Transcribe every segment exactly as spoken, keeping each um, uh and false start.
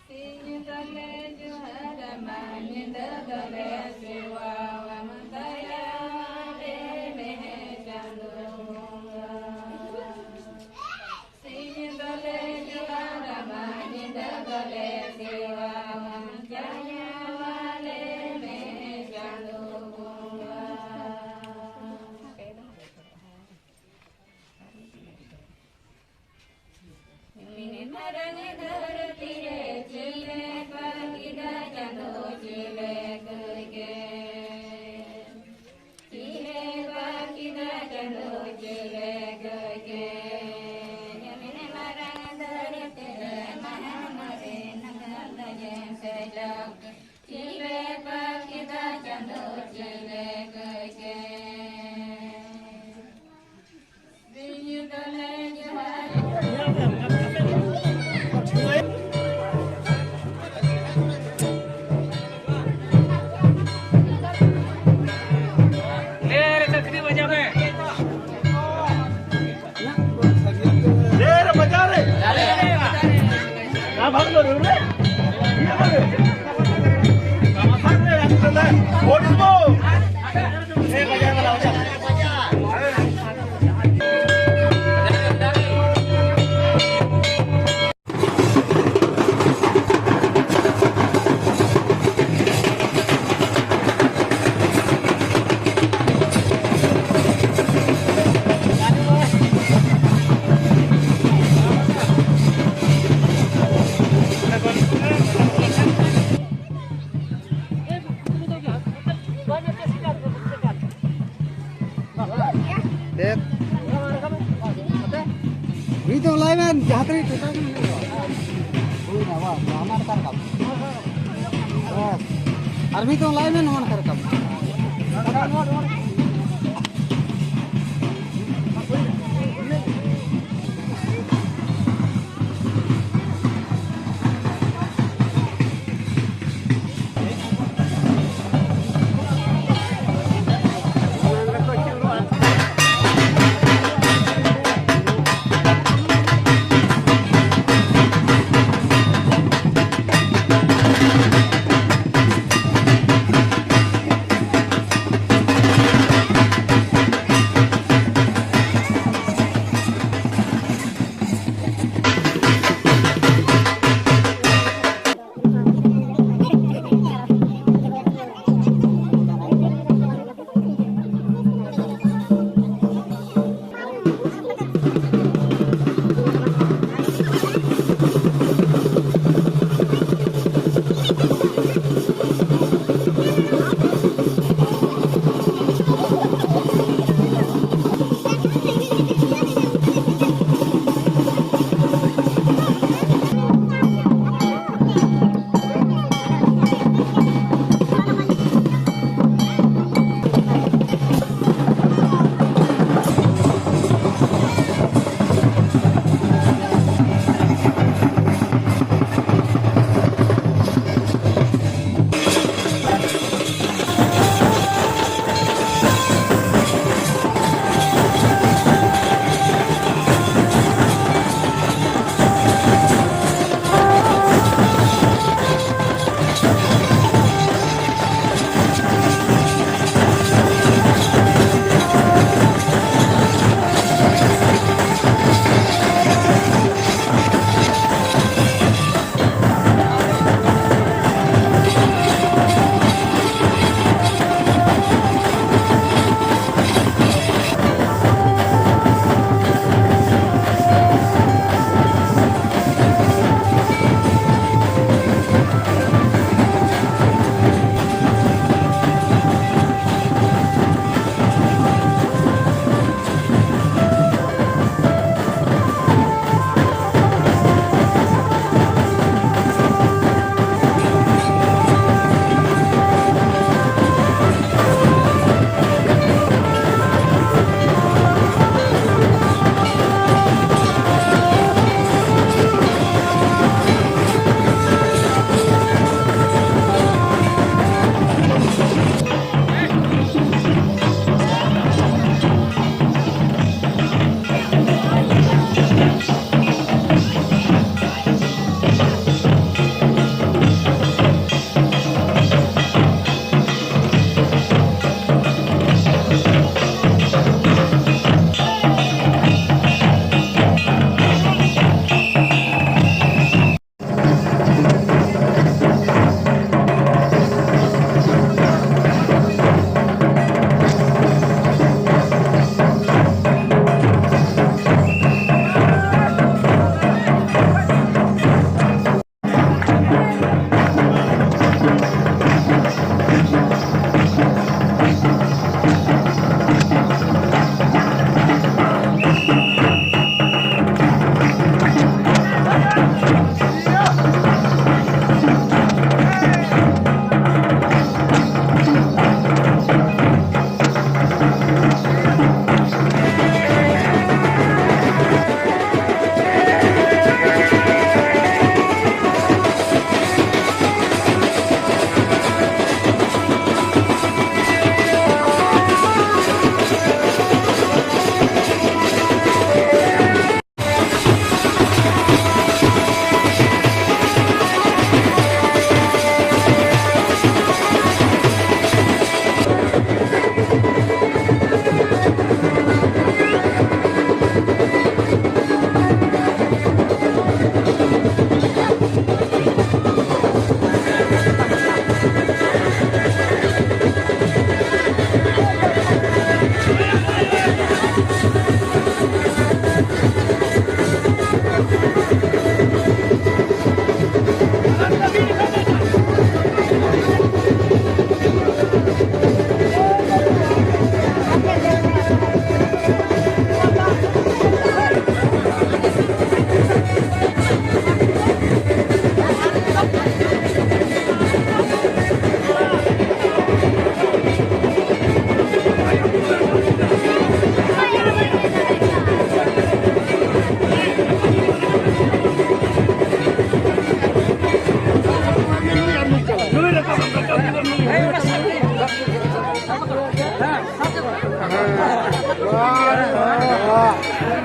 ᱥᱤᱧ ᱫᱚᱞᱮ ᱡᱚᱦᱟᱨᱟᱢᱟ, ᱧᱤᱫᱟᱹ ᱫᱚᱞᱮ ᱥᱮᱣᱟᱣᱟᱢ, ᱫᱟᱭᱟ ᱟᱞᱮ ᱢᱮ ᱪᱟᱸᱫᱳ ᱵᱚᱸᱜᱟ᱾ ᱥᱤᱧ ᱫᱚᱞᱮ ᱡᱚᱦᱟᱨᱟᱢᱟ, ᱧᱤᱫᱟᱹ ᱫᱚᱞᱮ ᱥᱮᱣᱟᱣᱟᱢ, ᱫᱟᱭᱟ ᱟᱞᱮ ᱢᱮ ᱪᱟᱸᱫᱳ ᱵᱚᱸᱜᱟ᱾ ᱢᱤᱢᱤᱫ ᱢᱟᱨᱟᱝ ᱫᱷᱟᱹᱨᱛᱤ ᱨᱮ ᱪᱮᱞᱮ ᱯᱟᱹᱠᱤᱫᱟ ᱪᱟᱸᱫᱳ ᱪᱮᱞᱮ ᱠᱟᱹᱭ ᱜᱮ᱾ ᱪᱮᱫ ᱞᱮ ᱯᱟᱹᱠᱤᱫᱟ ᱪᱟᱸᱫᱚ ᱪᱮᱫ ᱞᱮ ᱠᱟᱹᱭ ᱠᱮᱫ? ᱥᱤᱧ ᱫᱚᱞᱮ ᱡᱚᱦᱟᱨ᱾ ᱞᱮ ᱨᱮ ᱠᱟᱹᱠᱷᱨᱤ ᱵᱟᱡᱟᱣ ᱢᱮ᱾ ᱞᱮ ᱨᱮ ᱵᱟᱡᱟᱣ ᱨᱮ᱾ ᱠᱟ ᱵᱷᱟᱜ ᱞᱚ ᱨᱮ ᱨᱮ᱾ ᱤᱭᱟᱹ ᱠᱚ ᱨᱮ᱾ ᱠᱟᱢᱟᱥᱟᱨ ᱨᱮ ᱟᱱᱛᱟᱞᱟ᱾ ᱵᱷᱳᱴ ᱫᱤᱵᱚ᱾ ᱞᱮ ᱵᱟᱡᱟᱣ ᱵᱟᱞᱟ ᱵᱟᱡᱟᱣ᱾ ᱫᱮᱠ᱾ ᱢᱤᱫ ᱫᱚ ᱞᱟᱭ ᱢᱮ, ᱡᱟᱦᱟᱸ ᱛᱤᱱᱟᱹᱜ ᱴᱳᱴᱟᱞ ᱜᱮ ᱢᱮᱱᱟᱜᱼᱟ᱾ ᱦᱩᱭ ᱱᱟ, ᱵᱟᱥ, ᱱᱚᱣᱟ ᱢᱟ ᱨᱟᱠᱟᱵ ᱨᱟᱠᱟᱵ᱾ ᱵᱟᱥ᱾ ᱟᱨ ᱢᱤᱫ ᱫᱚ ᱞᱟᱭ ᱢᱮ, ᱱᱚᱣᱟ ᱱᱟᱠᱷᱟ ᱨᱟᱠᱟᱵ᱾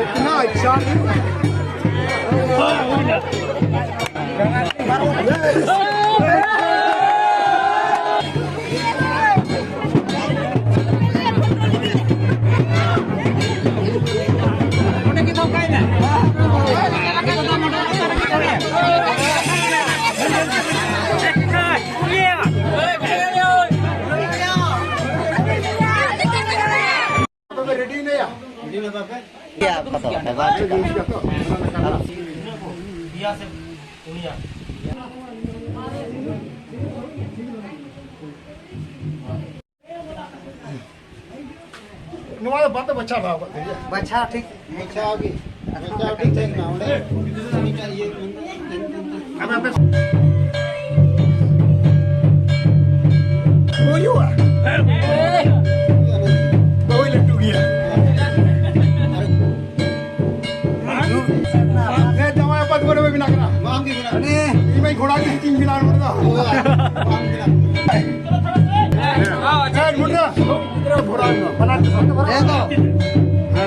इतना अच्छा। ᱨᱮᱰᱤ ᱢᱮᱭᱟ᱾ ᱤᱭᱟᱹ, ᱯᱷᱳᱴᱳ, ᱢᱳᱵᱟᱭᱤᱞ ᱪᱮᱫ ᱠᱟᱱᱟ? ᱱᱚᱣᱟ ᱫᱚ ᱵᱟᱯᱮ ᱵᱟᱪᱷᱟᱣ ᱵᱟᱲᱟ ᱟᱠᱟᱫ ᱛᱮ? ᱵᱟᱪᱷᱟᱣ ᱴᱷᱤᱠ᱾ ᱵᱟᱪᱷᱟᱣ ᱜᱮ᱾ ᱵᱟᱪᱷᱟᱣ ᱴᱷᱤᱠ ᱛᱟᱦᱮᱸ ᱠᱟᱱᱟ᱾ ᱚᱸᱰᱮ ᱩᱱᱤᱴᱟᱜ ᱤᱭᱟᱹ ᱟᱫᱚ ᱟᱯᱮ ᱦᱩᱭᱩᱜᱼᱟ᱾ ᱦᱩᱭᱩᱜᱼᱟ ᱱᱟᱝ᱾ ᱦᱩᱭ ᱞᱟᱹᱴᱩ ᱜᱮᱭᱟ᱾ ᱦᱮᱸ, ᱡᱟᱶᱟᱭ ᱟᱯᱟᱛ ᱠᱚᱨᱮ ᱢᱮᱱᱟᱜ ᱠᱟᱱᱟ᱾ ᱵᱟᱝ ᱜᱮ ᱢᱮᱱᱟᱜ ᱠᱟᱱᱟ᱾ ᱤᱧ ᱢᱟ ᱜᱷᱚᱲᱟ ᱜᱮ ᱪᱤᱧ ᱵᱮᱱᱟᱣ ᱠᱟᱫᱟ᱾ ᱵᱟᱝ ᱜᱮ ᱢᱮᱱᱟᱜ ᱠᱟᱱᱟ᱾ ᱦᱮᱸ, ᱜᱷᱚᱲᱟ᱾ ᱵᱟᱱᱟᱨ ᱜᱮ ᱥᱟᱵ ᱠᱟᱛᱮ ᱵᱟᱱᱟᱨ ᱜᱮ᱾ ᱦᱮᱸ ᱛᱚ᱾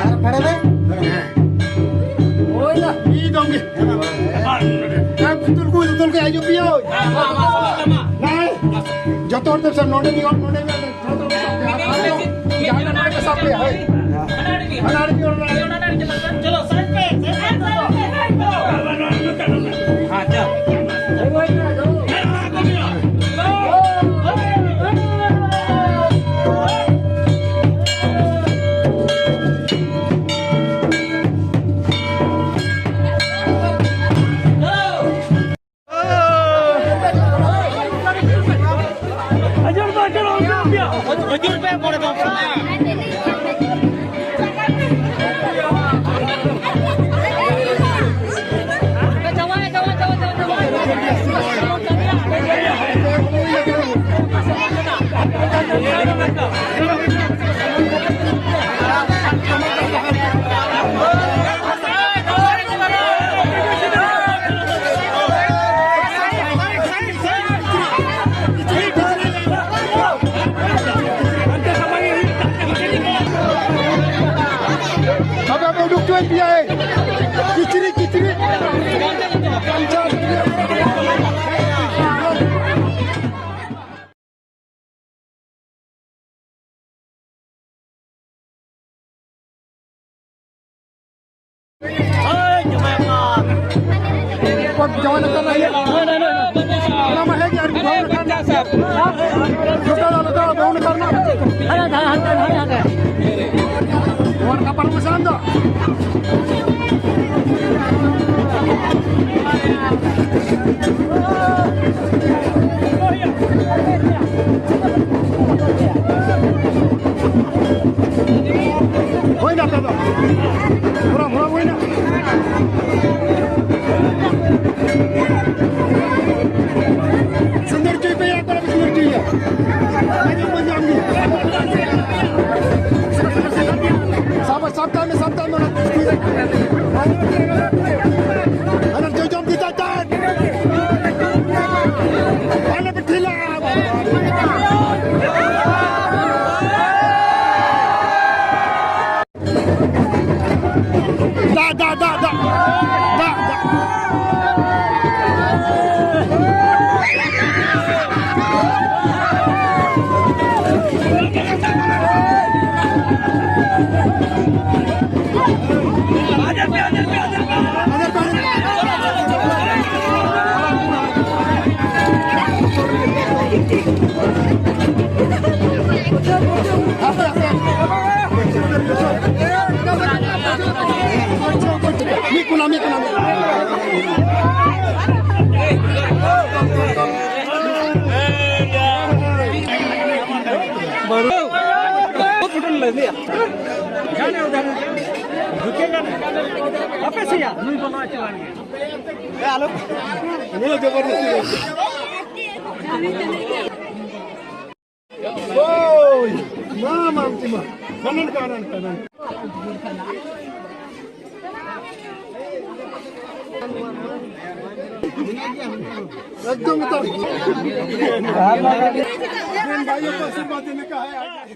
ᱟᱨ ᱯᱷᱮᱰ ᱢᱮ᱾ ᱦᱳᱭ ᱱᱟ᱾ ᱢᱤᱫ ᱫᱚᱢ ᱜᱮ᱾ ᱦᱮᱸ, ᱛᱩᱛᱩᱞ ᱠᱚ, ᱛᱩᱛᱩᱞ ᱠᱚ ᱦᱤᱡᱩᱜ ᱯᱮᱭᱟ᱾ ᱱᱟᱭ᱾ ᱡᱚᱛᱚ ᱦᱚᱲ ᱛᱮ ᱥᱟᱵ, ᱱᱚᱰᱮ ᱢᱤᱫ ᱦᱚᱲ, ᱱᱚᱰᱮ ᱢᱤᱫ ᱦᱚᱲ᱾ ᱡᱟᱦᱟᱸ ᱱᱚᱰᱮ ᱯᱮ ᱥᱟᱵ ᱯᱮᱭᱟ, ᱦᱳᱭ᱾ ᱦᱟᱱᱟ ᱟᱲᱮ ᱢᱤᱫ ᱦᱚᱲ, ᱦᱟᱱᱟ ᱟᱲᱮ᱾ ᱪᱚᱞᱚ, side ᱯᱮ, side ᱯᱮ᱾ ᱦᱮᱸ, ᱪᱚᱞᱚ᱾ ᱡᱟᱶᱟᱭ ᱞᱮᱠᱟ ᱞᱟᱹᱭ ᱦᱩᱭᱩᱜᱼᱟ᱾ ᱚᱱᱟ ᱢᱟ ᱦᱮᱸ ᱜᱮ, ᱟᱨ ᱵᱟᱹᱦᱩ ᱞᱮᱠᱟ ᱨᱮᱱᱟᱜ᱾ ᱞᱚᱴᱟ ᱫᱚ ᱞᱚᱴᱟ, ᱵᱟᱹᱦᱩ ᱞᱮᱠᱟ ᱨᱮᱱᱟᱜ᱾ ᱦᱟᱱᱮ ᱫᱷᱟᱨᱮ, ᱦᱟᱱᱛᱮ, ᱦᱟᱱᱮ ᱦᱟᱱᱛᱮ᱾ ᱱᱚᱣᱟ ᱨᱟᱠᱟᱵ ᱯᱟᱨᱚᱢ ᱢᱮ ᱥᱟᱱᱟᱢ ᱫᱚ᱾ ᱦᱩᱭᱱᱟ ᱟᱯᱮ ᱫᱚ᱾ ᱦᱚᱨᱚ, ᱦᱚᱨᱚ ᱦᱩᱭᱱᱟ᱾ ᱥᱤᱸᱫᱩᱨ ᱦᱚᱪᱚᱭ ᱯᱮ, ᱭᱟ, ᱠᱚᱲᱟ ᱠᱚ ᱥᱤᱸᱫᱩᱨ ᱦᱚᱪᱚᱭ ᱭᱟ᱾ ᱟᱸᱡᱚᱢ ᱵᱟᱹᱧ ᱧᱟᱢ ᱜᱮ᱾ ᱥᱟᱵ, ᱥᱟᱵ ᱠᱟᱜ ᱢᱮ, ᱥᱟᱵ ᱠᱟᱜ ᱢᱮ, ᱚᱱᱟ ᱦᱟᱱᱟ ᱡᱚᱡᱚᱢ ᱛᱤ ᱛᱟᱭ ᱛᱟᱭ᱾ ᱟᱞᱮ ᱯᱮ ᱴᱷᱤᱞᱟ᱾ ᱫᱟᱜ, ᱫᱟᱜ, ᱫᱟᱜ, ᱫᱟᱜ᱾ ᱫᱟᱜ, ᱫᱟᱜ᱾ ᱢᱤᱫ ᱠᱚᱱᱟ, ᱢᱤᱫ ᱠᱚᱱᱟ, ᱢᱤᱫ ᱠᱚᱱᱟ᱾ ᱟᱯᱮ ᱥᱮᱭᱟ ᱱᱩᱭ ᱵᱟᱵᱟ ᱪᱟᱞᱟᱜ ᱜᱮ᱾ ᱟᱞᱚ, ᱱᱩᱭ ᱡᱚᱵᱚᱨᱫᱚᱥᱛᱤ᱾ ᱳᱭ, ᱢᱟ, ᱢᱟ, ᱟᱢ ᱛᱤ ᱢᱟ᱾ ᱦᱟᱱᱟᱱ ᱠᱟ, ᱦᱟᱱᱟᱱ ᱠᱟ, ᱦᱟᱱᱟᱱ ᱠᱟ᱾ ᱮᱠᱫᱚᱢ ᱩᱛᱟᱹᱨ᱾ ᱵᱷᱟᱭᱭᱳ ᱠᱚ ᱟᱥᱤᱨᱵᱟᱫᱽ ᱫᱮᱱᱮ ᱠᱟ ᱦᱟᱭ ᱟᱡ᱾